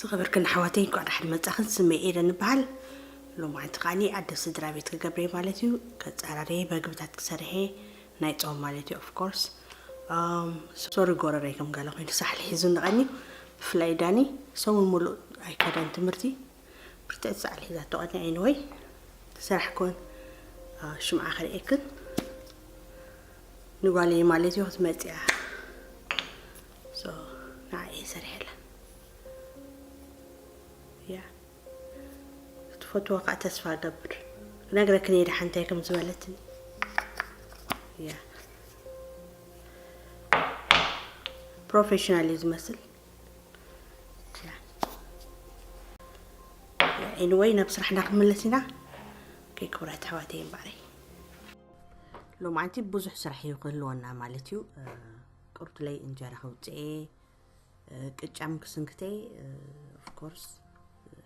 ዝኸበርክን ኣሕዋተይ፣ እንኳዕ ደሓን መጻኽን። ስመይ ኤደን እበሃል። ሎማዓንቲ ከዓኒ ኣደ ስድራ ቤት ክገብረ ማለት እዩ። ከጸራርየ፣ መግብታት ክሰርሐ፣ ናይ ጾም ማለት እዩ። Of course ሶሪ፣ ጎረረይ ከም ገለ ኮይኑ ሳሕሊ ሒዙ ንቐኒ። ብፍላይ ዳኒ ሰሙን ሙሉእ ኣይከደን ትምህርቲ፣ ብርትዕቲ ሳሕሊ ሒዛቶ ቀኒ። Anyway ስራሕ ኮን ሽምዓ ከርእየክን ንጓለይ ማለት እዩ ክትመጽያ። So ንዓይ ሰሪሐላ። ያ ክትፈትዎ ከዓ ተስፋ ገብር። ክነግረክን እየ ደሓን እንታይ ከም ዝበለትኒ። ያ ፕሮፌሽናል እዩ ዝመስል። ያ Anyway ናብ ስራሕና ክንምለስ ኢና። ኦኬ ክቡራት ኣሕዋተይ እምበኣረይ፣ ሎማዓንቲ ብዙሕ ስራሕ እዩ ክህልወና ማለት እዩ። ቁርቱለይ እንጀራ ከውፅኤ፣ ቅጫም ክስንክተይ፣ of course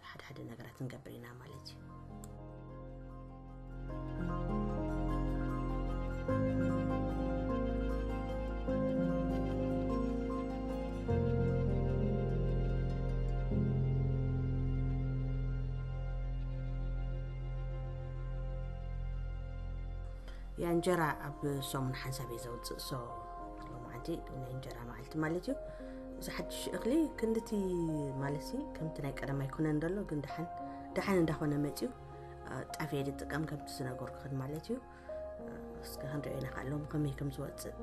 ሓደ ሓደ ነገራት ንገብር ኢና ማለት እዩ። ያ እንጀራ ኣብ ሰሙን ሓንሳብ እየ ዘውፅእ። So ሎማዓንቲ ናይ እንጀራ መዓልቲ ማለት እዩ። እዚ ሓድሽ እኽሊ ክንድቲ ማለት ሲ ከምቲ ናይ ቀደም ኣይኮነን ዘሎ፣ ግን ደሓን ደሓን እንዳኾነ መፅዩ። ጣፍ እየ ዝጥቀም ከምቲ ዝነገርኩኽን ማለት እዩ። እስከ ክንሪኦ ኢና ከዓ ሎም ከመይ ከም ዝወፅእ።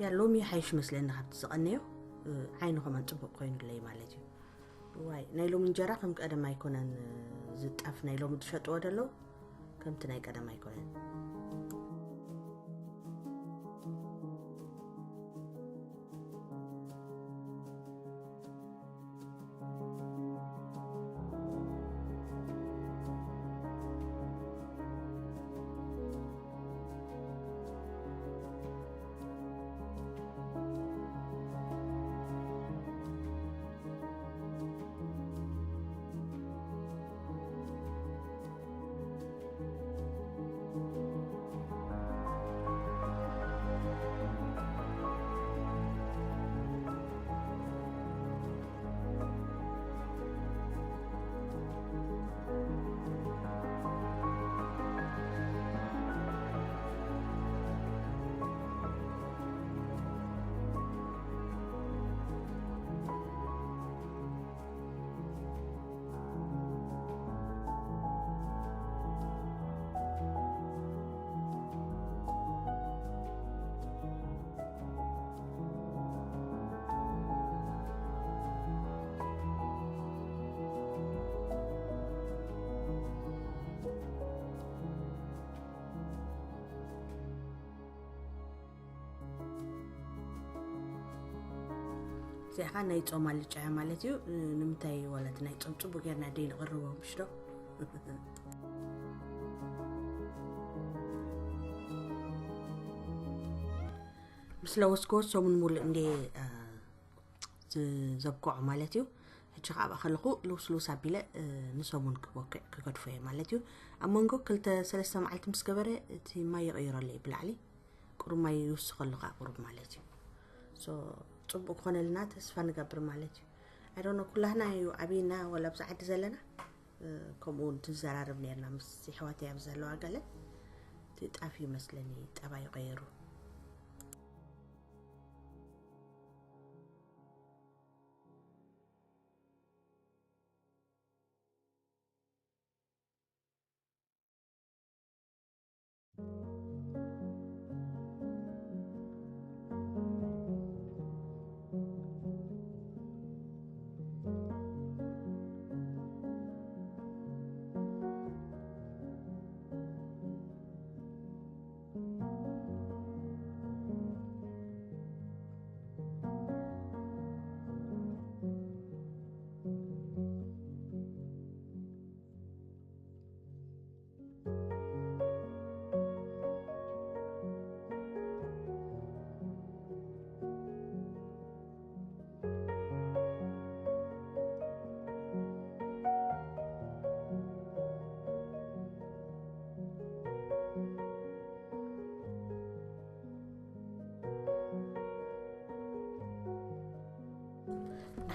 ያ ሎሚ ሓይሽ መስለኒ ካብቲ ዝቐነዮ። ዓይኒ ከማን ፅቡቕ ኮይኑለይ ማለት እዩ። ዋይ ናይ ሎሚ እንጀራ ከም ቀደም ኣይኮነን። ዝጣፍ ናይ ሎሚ ዝሸጥዎ ደለዉ ከምቲ ናይ ቀደም ኣይኮነን። እዚኣ ኸዓ ናይ ጾም ኣልጫ እያ ማለት እዩ። ንምንታይ ዋላ እቲ ናይ ጾም ጽቡቅ ጌርና ደይ ንቕርቦ ምሽ ዶ? ምስ ለወስክዎ ሰሙን ሙሉእ እንዴ ዘብቅዖ ማለት እዩ። ሕጂ ካብኣ ከለኹ ልውስልውስ ኣቢለ ንሰሙን ክወክዕ ክገድፎ እየ ማለት እዩ። ኣብ መንጎ ክልተ ሰለስተ መዓልቲ ምስ ገበረ እቲ ማይ ይቕይረሉ እየ ብላዕሊ። ቁሩብ ማይ ይውስኸሉ ከዓ ቁሩብ ማለት እዩ። So ጽቡቅ ክኾነልና ተስፋ ንገብር ማለት እዩ። I don't know ኩላህና እዩ ዓብና ወላ ኣብዚ ዓዲ ዘለና ከምኡ ንትዘራረብ ነርና ምስ ይሕዋተይ ኣብ ዘለዋ ገለ እቲ ጣፍ ይመስለኒ ጠባይ ቀይሩ።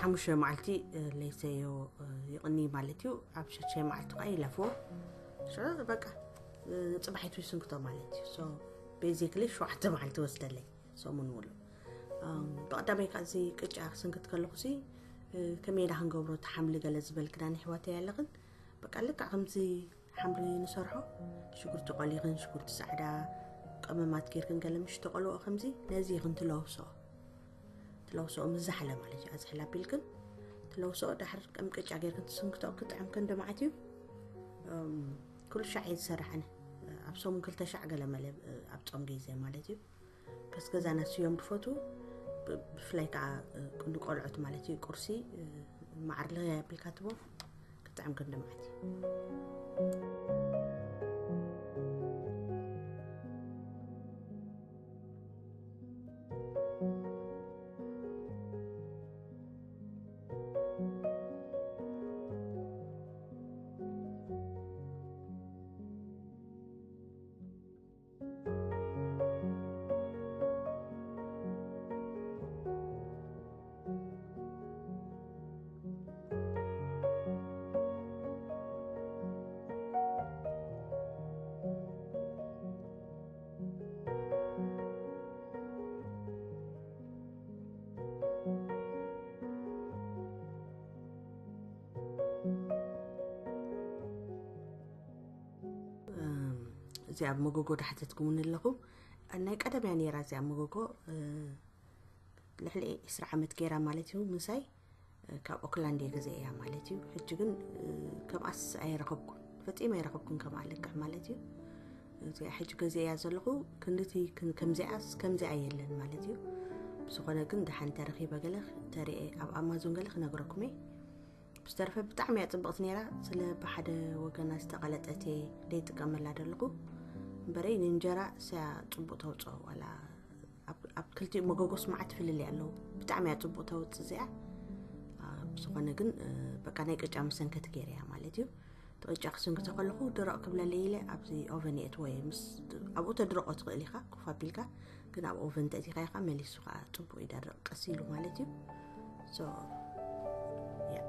ሓሙሽተ መዓልቲ ለይሰዮ ይቕኒ ማለት እዩ። ኣብ ሸሸይ መዓልቲ ከዓ ይለፍዎ። ሽዑ በቃ ንፅባሒቱ ይስንክቶ ማለት እዩ። So basically ሸውዓተ መዓልቲ ወስደለይ ሰሙን ሙሉ። ብቐዳማይ ከዓ እዚ ቅጫ ክስንክት ከለኹ ሲ ከመይ ኢላ ክንገብሮ፣ ተሓምሊ ገለ ዝበልክና ንሕዋተይ ኣለኽን። በቃ ልክዕ ከምዚ ሓምሊ ንሰርሖ፣ ሽጉርቲ ቆሊኽን ሽጉርቲ ፃዕዳ፣ ቀመማት ጌርክን ገለ ምሽ ተቆልኦ ከምዚ ነዚ ይኽን ትለውሶ ትለውሶ ምዛሕለ ማለት እዩ። ኣዝሕላ ቢልክን ትለውሶ ዳሕር ከም ቅጫ ጌርክን ትስንክቶ ክጥዕም ከንደ መዓት እዩ። ኩሉ ሻዕ እየ ዝሰርሕ ኣነ። ኣብ ሰሙን ክልተ ሻዕ ገለ መለ ኣብ ጾም ግዜ ማለት እዩ። ከስ ገዛና ስዮም ድፈቱ፣ ብፍላይ ከዓ ንቆልዑት ማለት እዩ። ቁርሲ ማዕር ልያ የብልካ ትቦ ክጥዕም ክንዲ መዓት እዩ። እዚ ኣብ መጎጎ ዳሕተትኩምኒ ኣለኹም። ናይ ቀደም እያ ነይራ እዚኣ መጎጎ። ልዕሊ ዕስራ ዓመት ገይራ ማለት እዩ ምሳይ። ካብ ኦክላንድ እየ ገዚኤያ ማለት እዩ። ሕጂ ግን ከምኣስ ኣይረኸብኩን፣ ፈጺመ ኣይረኸብኩን ከምኣ ልክዕ ማለት እዩ። እዚኣ ሕጂ ገዚኤያ ዘለኹ ክንድቲ ከምዚኣስ ከምዚኣ የለን ማለት እዩ። ብዝኾነ ግን ደሓን ተረኺበ ገለ ተሪኤ፣ ኣብ ኣማዞን ገለ ክነግረኩም እየ። ብዝተረፈ ብጣዕሚ እያ ጽብቕቲ ነይራ። ስለ ብሓደ ወገና ዝተቐለጠት እየ ደይጥቀመላ ዘለኹ እምበረይ ንእንጀራ እሳያ ጽቡቕ ተውፅኦ ዋላ ኣብ ክልቲኡ መጎጎስ መዓት ፍልልይ ኣለዉ። ብጣዕሚ እያ ጽቡቕ ተውፅእ እዚኣ። ብዝኾነ ግን በቃ ናይ ቅጫ መሰንከቲ ገይረ እያ ማለት እዩ። እቲ ቅጫ ክስንክቶ ከለኹ ድረቕ ክብለለይ ኢለ ኣብዚ ኦቨን የእትዎ እየ። ምስ ኣብኡ ተድረቆ ትኽእል ኢኻ ኮፍ ኣቢልካ፣ ግን ኣብ ኦቨን ተእቲኻ ኢኻ መሊሱ ከዓ ጽቡቕ ይደርቕ ቀስ ኢሉ ማለት እዩ። So yeah።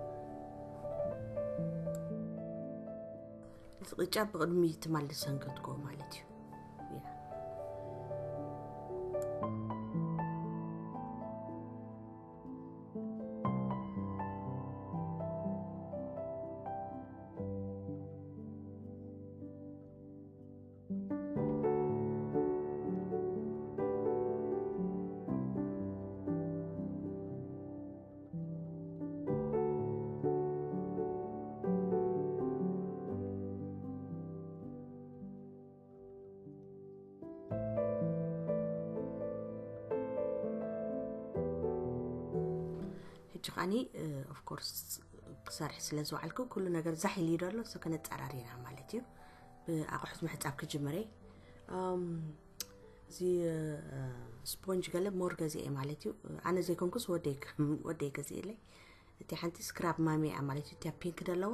እዚ ቅጫ ብቕድሚ ትማል ዝሰንከትክዎ ማለት እዩ። Yeah። ሕጂ ኸዓኒ of course ክሰርሕ ስለ ዝወዓልኩ ኩሉ ነገር ዛሕ ኢሉ እዩ ዘሎ። So ከነጻራር ኢና ማለት እዩ። ብኣቑሑት ምሕጻብ ክጅምር እየ። እዚ ስፖንጅ ገለ ሞር ገዚኤ ማለት እዩ። ኣነ ዘይኮንኩስ ወደይ ወደይ ገዚኤለይ። እቲ ሓንቲ ስክራብ ማሚ እያ ማለት እዩ። እቲያ ፒንክ ዘለዋ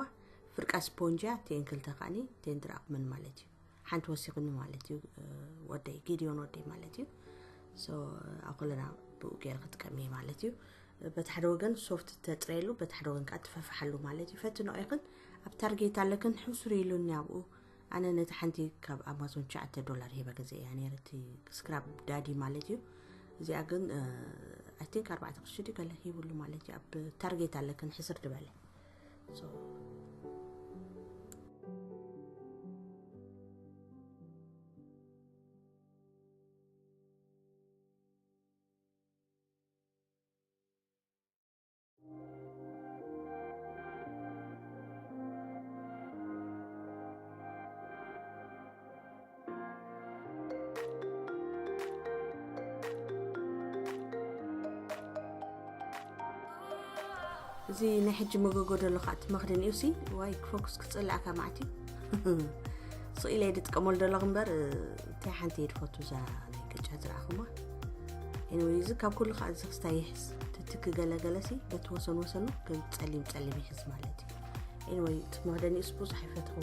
ፍርቃ ስፖንጅ እያ። እቲኤን ክልተ ከዓኒ እቲኤን ድራኣኩመን ማለት እዩ። ሓንቲ ወሲኹኒ ማለት እዩ። ወደይ ጊዲዮን ወደይ ማለት እዩ። So ኣብ ኩለና ብኡ ገይረ ክጥቀም እየ ማለት እዩ። በቲ ሓደ ወገን ሶፍት ተጥረየሉ፣ በቲ ሓደ ወገን ከዓ ትፈፍሓሉ ማለት እዩ። ፈትኖ ኢኽን ኣብ ታርጌት ኣለክን ሕሱር ኢሉኒ ኣብኡ። ኣነ ነቲ ሓንቲ ካብ ኣማዞን ትሽዓተ ዶላር ሂበ ገዚኤያ ነይረ፣ እቲ ስክራብ ዳዲ ማለት እዩ። እዚኣ ግን I think ኣርባዕተ ቅርሺ ድዩ ገለ ሂብሉ ማለት እዩ። ኣብ ታርጌት ኣለክን ሕስር ድበለ። So እዚ ናይ ሕጂ መጎጎ ደሎ ከዓ እቲ መኽደን እዩ ሲ ዋይ ፎክስ ክፅላእካ ማዕት እዩ። ስኢለ ድጥቀመሉ ደለኹ እምበር እንታይ ሓንቲ እየ ድፈቱ እዛ ናይ ቅጫ ዝረኣኹማ። ኤኒወይ እዚ ካብ ኩሉ ከዓ እዚ ክስታይ ይሕዝ ትትክ ገለገለ ሲ በቲ ወሰን ወሰኑ ግን ፀሊም ፀሊም ይሕዝ ማለት እዩ። ኤኒወይ እቲ መኽደኒ እስ ብዙሕ ኣይፈትኹ።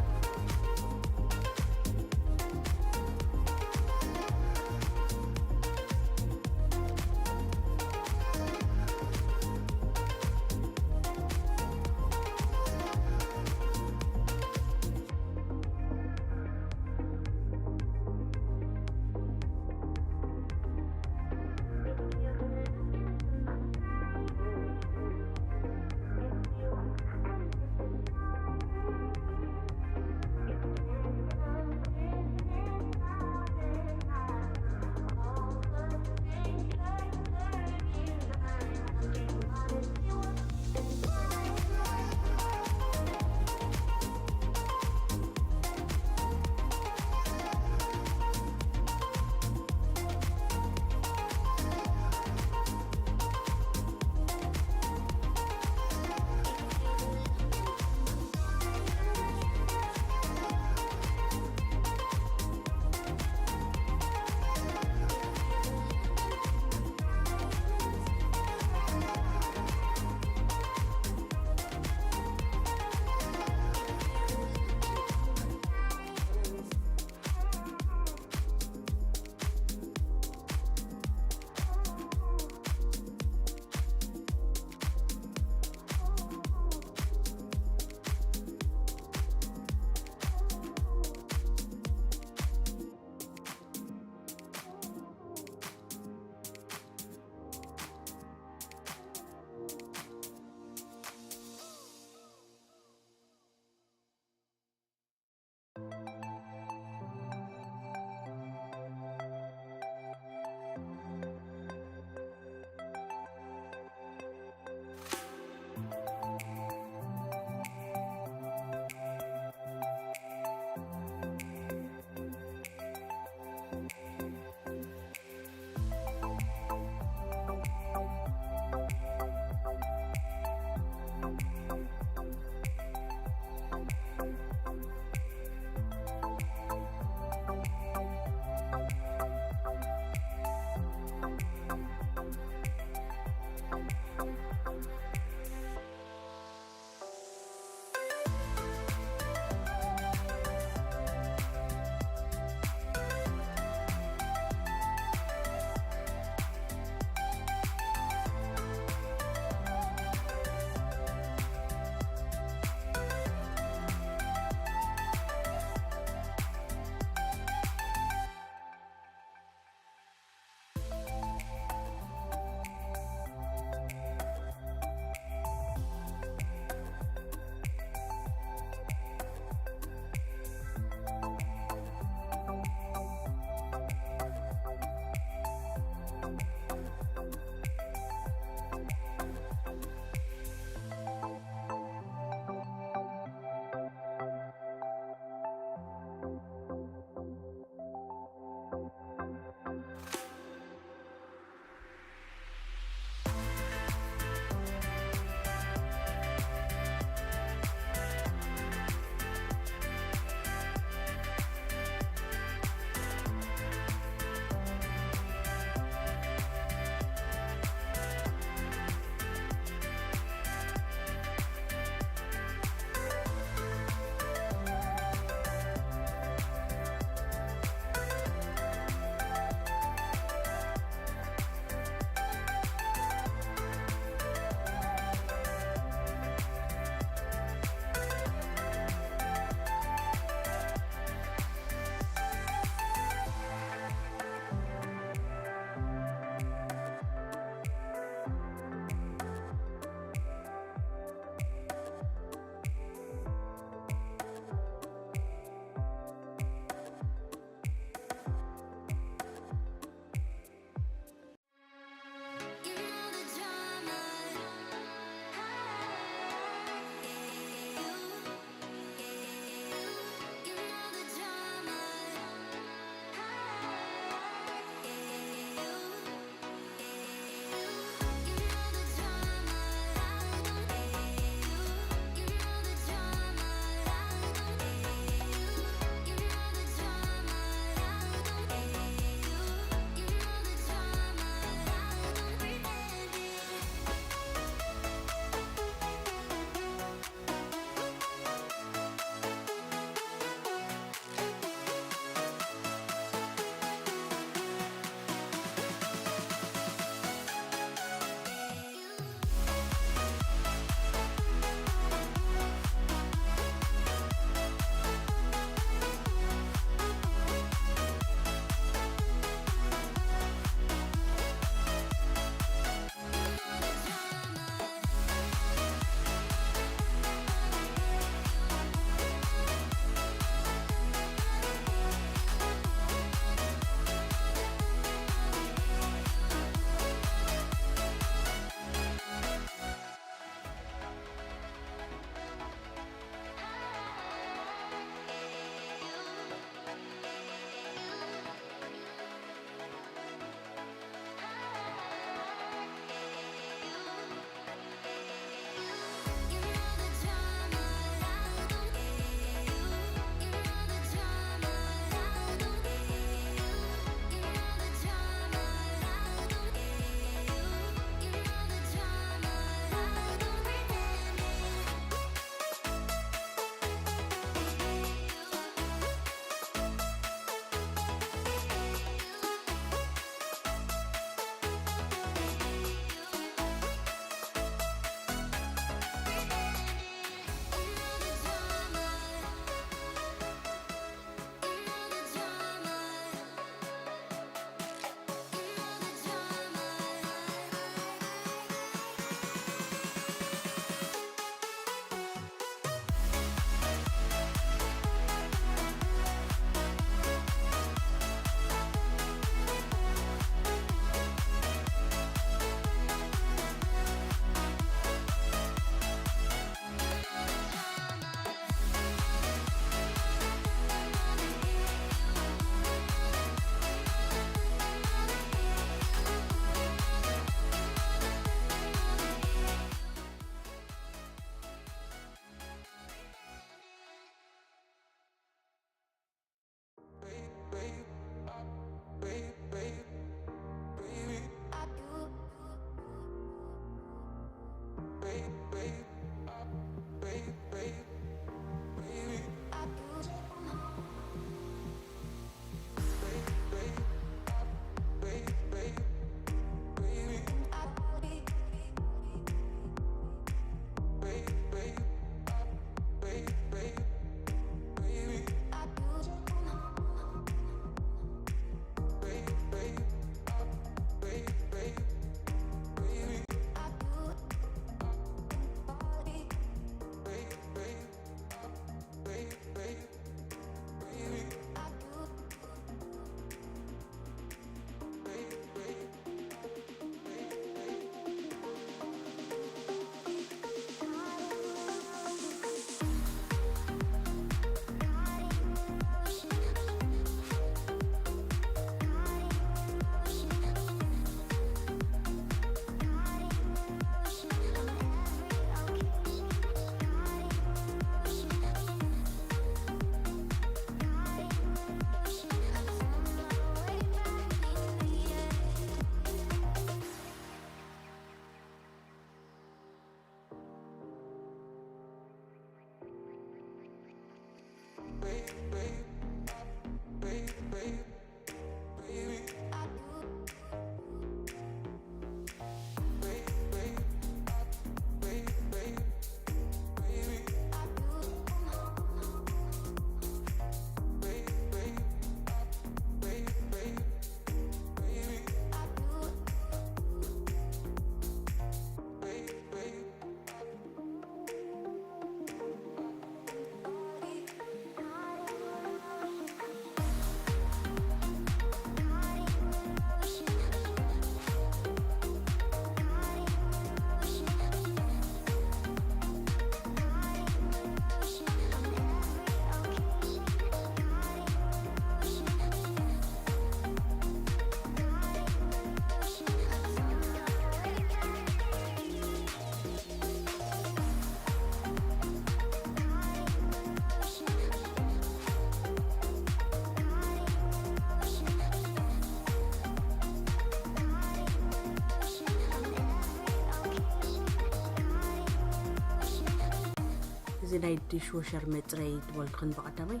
ናይ ዲሽወሸር መፅረይ ዝበልክን ብቐዳማይ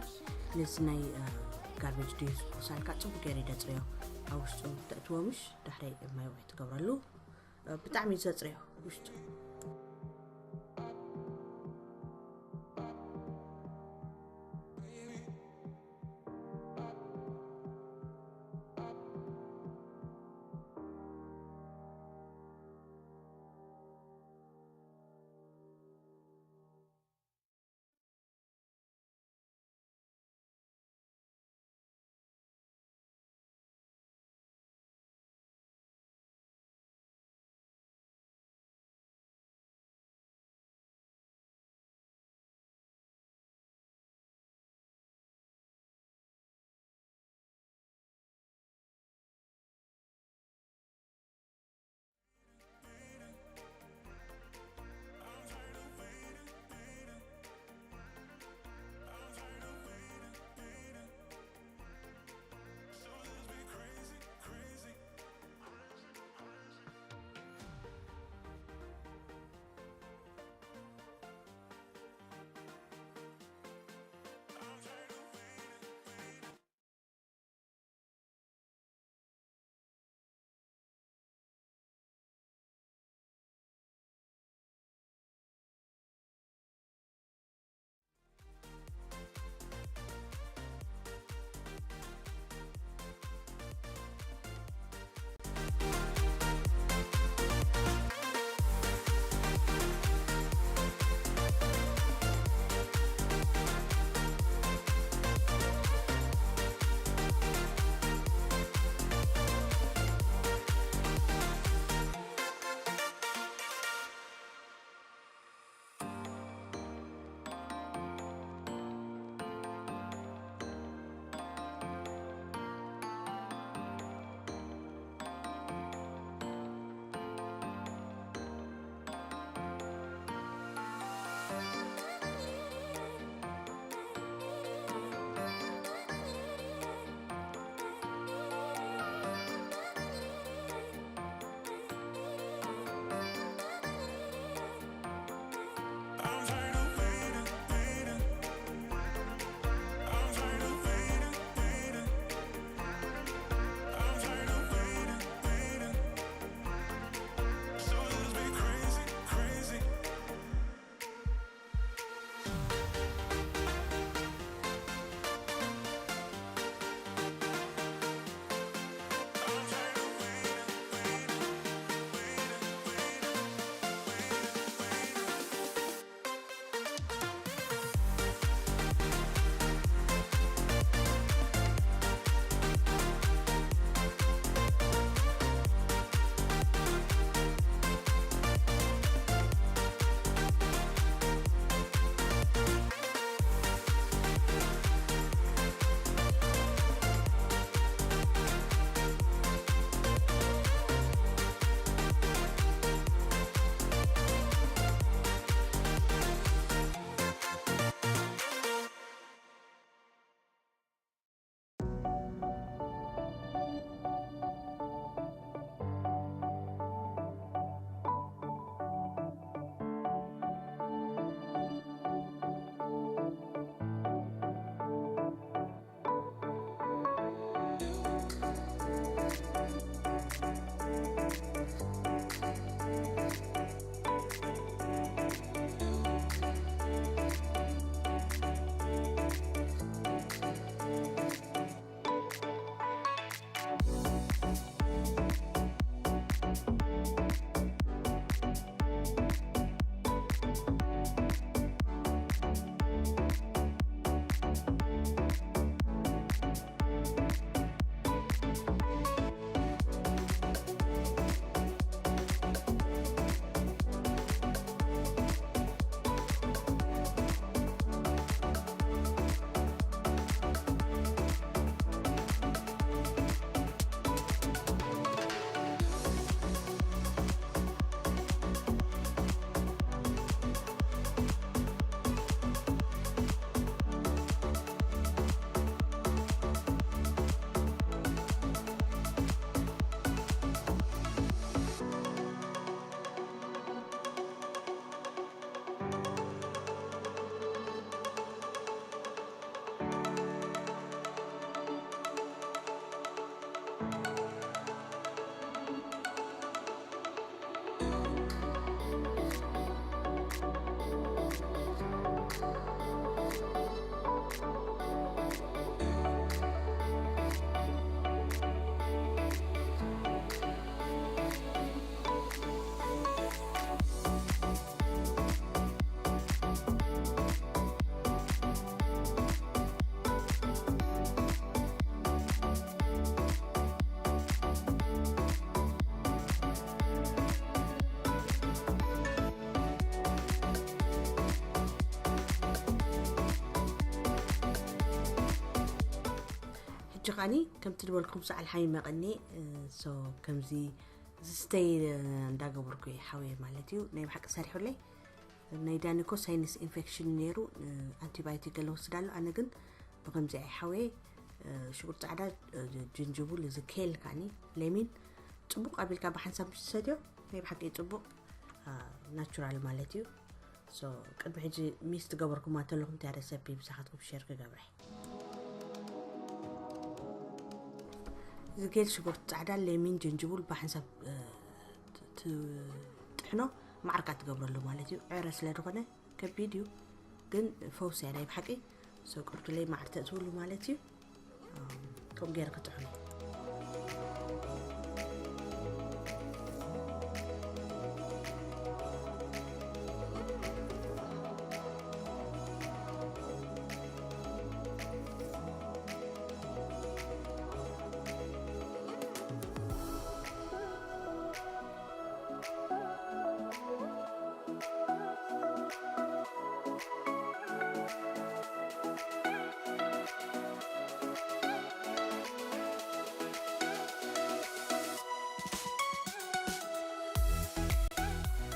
ነዚ ናይ ጋርቤጅ ዲስፖሳልካ ፅቡቅ ገይረ ደፅረዮ። ኣብ ውሽጡ ተእትዎ ምሽ ዳሕራይ ማይ ውዒ ትገብረሉ። ብጣዕሚ እዩ ዘፅረዮ ውሽጡ። ጅቓኒ ከምቲ ዝበልኩም ሰዓል ሓሚመ ቀኒ። ሶ ከምዚ ዝስተይ እንዳገበርኩ እየ ሓወየ ማለት እዩ። ናይ ብሓቂ ሰሪሑለይ። ናይ ዳኒ እኮ ሳይንስ ኢንፌክሽን ነይሩ፣ ኣንቲባዮቲክ ገለ ወስድ ኣሎ። ኣነ ግን ብከምዚ እየ ሓወየ። ሽጉር ፃዕዳ፣ ጅንጅቡል፣ እዚ ኬል ካኒ፣ ሌሚን፣ ፅቡቅ ኣቢልካ ብሓንሳብ ምስ ትሰትዮ ናይ ብሓቂ ፅቡቅ ናቹራል ማለት እዩ። ሶ ቅድሚ ሕጂ ሚስ ትገበርኩማ ተለኹም እንታይ ረሰፒ ብሳኻትኩም ሸር ክገብረ። እዚ ጌል ሽጉርቲ ፃዕዳ፣ ሌሚን፣ ጅንጅቡል ብሓንሳብ ትጥሕኖ፣ ማዕርካ ትገብረሉ ማለት እዩ። ዕረ ስለ ዝኾነ ከቢድ እዩ፣ ግን ፈውሲ እያ ናይ ብሓቂ። ሰው ቅርቱለይ ማዕር ተእትውሉ ማለት እዩ። ከምኡ ገይረ ክጥሕኖ።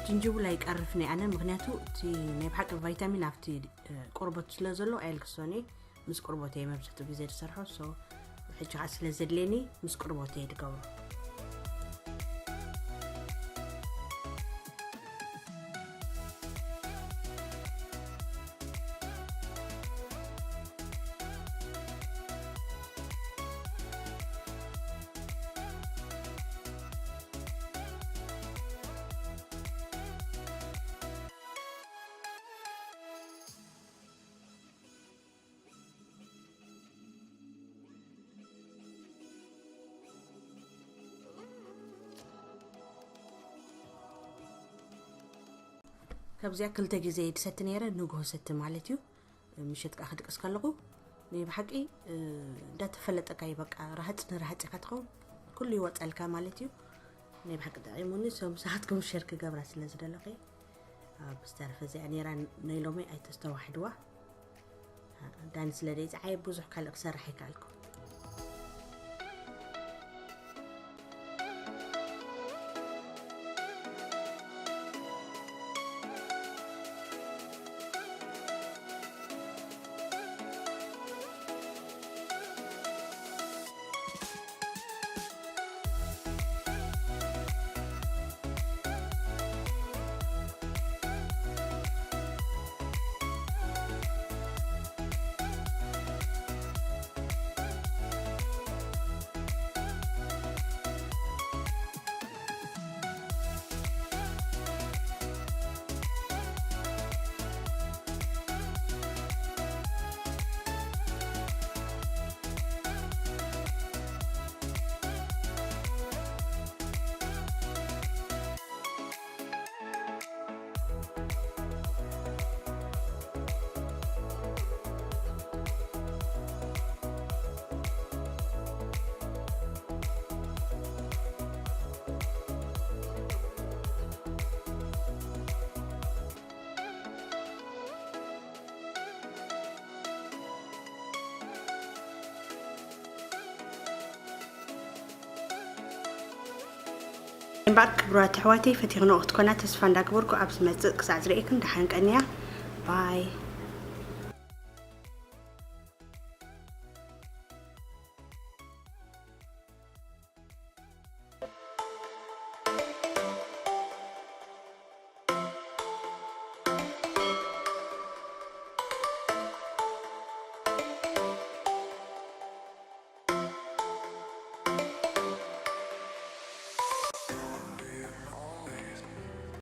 ጅንጅብል ኣይቀርፍን እየ ኣነ፣ ምክንያቱ እቲ ናይ ብሓቂ ቫይታሚን ኣብቲ፣ እ፣ ቆርበት ስለ ዘሎ ኣየልክሶን እየ። ምስ ቆርበት እየ መብዛሕትኡ ግዜ ዝሰርሖ። ሶ ሕጂ ከዓ ስለ ዘድልየኒ ምስ ቆርበት እየ ዝገብሮ። ካብዚኣ ክልተ ግዜ ድሰቲ ነይረ፣ ንግሆ ሰቲ ማለት እዩ። ምሸት ከዓ ክድቅስ ከለኹ ናይ ብሓቂ፣ እ፣ እንዳተፈለጠካ እዩ፣ በቃ ረሃፅ ንረሃፅ ኢኻ ትኸውን፣ ኩሉ ይወፀልካ ማለት እዩ። ናይ ብሓቂ ጠቒሙኒ፣ ሰው ምሳኻትኩም ሸር ክገብራ ስለ ዝደለኹ እየ። ኣብ ዝተረፈ እዚኣ ነይራ ናይ ሎሚ ኣይተስተዋሕድዋ። ዳኒ ስለ ደይፀዓየ ብዙሕ ካልእ ክሰርሕ ኣይከኣልኩ። እምበኣር ክቡራት ኣሕዋተይ፣ ፈቲኽንኦ ክትኮና ተስፋ እንዳገበርኩ፣ ኣብ ዝመጽእ ክሳዕ ዝርእየክን ደሓን ቀንያ። ባይ።